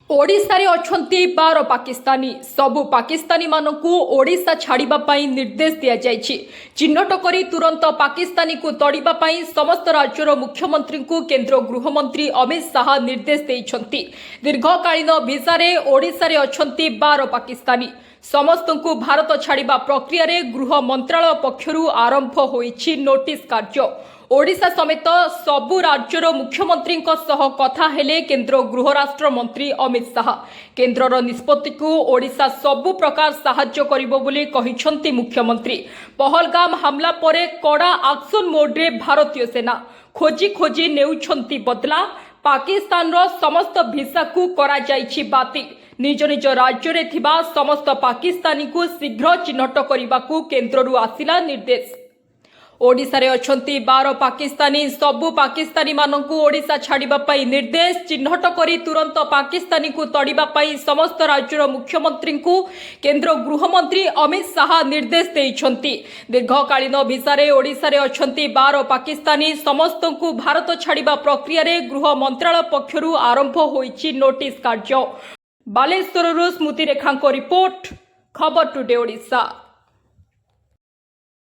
ଓଡ଼ିଶାରେ ଅଛନ୍ତି 12 ପାକିସ୍ତାନୀ। ସବୁ ପାକିସ୍ତାନୀମାନଙ୍କୁ ଓଡ଼ିଶା ଛାଡ଼ିବା ପାଇଁ ନିର୍ଦ୍ଦେଶ ଦିଆଯାଇଛି। ଚିହ୍ନଟ କରି ତୁରନ୍ତ ପାକିସ୍ତାନୀକୁ ତଡ଼ିବା ପାଇଁ ସମସ୍ତ ରାଜ୍ୟର ମୁଖ୍ୟମନ୍ତ୍ରୀଙ୍କୁ କେନ୍ଦ୍ର ଗୃହମନ୍ତ୍ରୀ ଅମିତ ଶାହା ନିର୍ଦ୍ଦେଶ ଦେଇଛନ୍ତି। ଦୀର୍ଘକାଳୀନ ଭିସାରେ ଓଡ଼ିଶାରେ ଅଛନ୍ତି 12 ପାକିସ୍ତାନୀ। ସମସ୍ତଙ୍କୁ ଭାରତ ଛାଡ଼ିବା ପ୍ରକ୍ରିୟାରେ ଗୃହ ମନ୍ତ୍ରାଳୟ ପକ୍ଷରୁ ଆରମ୍ଭ ହୋଇଛି ନୋଟିସ୍ କାର୍ଯ୍ୟ। ଓଡ଼ିଶା ସମେତ ସବୁ ରାଜ୍ୟର ମୁଖ୍ୟମନ୍ତ୍ରୀଙ୍କ ସହ କଥା ହେଲେ କେନ୍ଦ୍ର ଗୃହରାଷ୍ଟ୍ର ମନ୍ତ୍ରୀ ଅମିତ ଶାହା। କେନ୍ଦ୍ରର ନିଷ୍ପତ୍ତିକୁ ଓଡ଼ିଶା ସବୁ ପ୍ରକାର ସାହାଯ୍ୟ କରିବ ବୋଲି କହିଛନ୍ତି ମୁଖ୍ୟମନ୍ତ୍ରୀ। ପହଲଗାମ ହାମଲା ପରେ କଡ଼ା ଆକ୍ସନ ମୋଡରେ ଭାରତୀୟ ସେନା। ଖୋଜି ଖୋଜି ନେଉଛନ୍ତି ବଦଲା। ପାକିସ୍ତାନର ସମସ୍ତ ଭିସାକୁ କରାଯାଇଛି ବାତିଲ। ନିଜ ନିଜ ରାଜ୍ୟରେ ଥିବା ସମସ୍ତ ପାକିସ୍ତାନୀଙ୍କୁ ଶୀଘ୍ର ଚିହ୍ନଟ କରିବାକୁ କେନ୍ଦ୍ରରୁ ଆସିଲା ନିର୍ଦ୍ଦେଶ। ଓଡ଼ିଶାରେ ଅଛନ୍ତି 12 ପାକିସ୍ତାନୀ। ସବୁ ପାକିସ୍ତାନୀମାନଙ୍କୁ ଓଡ଼ିଶା ଛାଡ଼ିବା ପାଇଁ ନିର୍ଦ୍ଦେଶ। ଚିହ୍ନଟ କରି ତୁରନ୍ତ ପାକିସ୍ତାନୀକୁ ତଡ଼ିବା ପାଇଁ ସମସ୍ତ ରାଜ୍ୟର ମୁଖ୍ୟମନ୍ତ୍ରୀଙ୍କୁ କେନ୍ଦ୍ର ଗୃହମନ୍ତ୍ରୀ ଅମିତ ଶାହା ନିର୍ଦ୍ଦେଶ ଦେଇଛନ୍ତି। ଦୀର୍ଘକାଳୀନ ଭିସାରେ ଓଡ଼ିଶାରେ ଅଛନ୍ତି 12 ପାକିସ୍ତାନୀ। ସମସ୍ତଙ୍କୁ ଭାରତ ଛାଡ଼ିବା ପ୍ରକ୍ରିୟାରେ ଗୃହ ମନ୍ତ୍ରାଳୟ ପକ୍ଷରୁ ଆରମ୍ଭ ହୋଇଛି ନୋଟିସ୍ କାର୍ଯ୍ୟ। ବାଲେଶ୍ୱରରୁ ସ୍ମୃତିରେଖାଙ୍କ ରିପୋର୍ଟ, ଖବର ଟୁଡେ ଓଡ଼ିଶା।